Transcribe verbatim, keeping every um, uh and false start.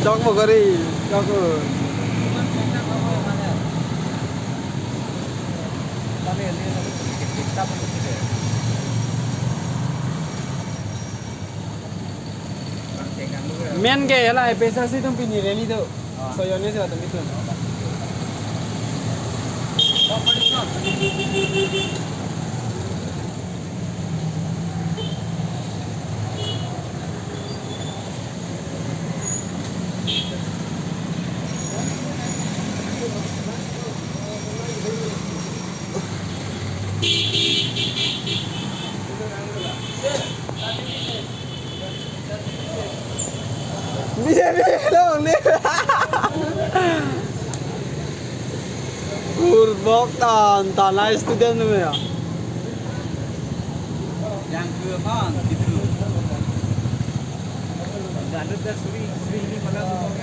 Chok mo gari, chok mo. Men ke hala A P S S C atum pini rally do. Soyone si atum itum. B J P along ni. Kurbok tan, tanai student me ya. Yang ke aphan, gitu. Galut dah suri, suri ini mana tuh?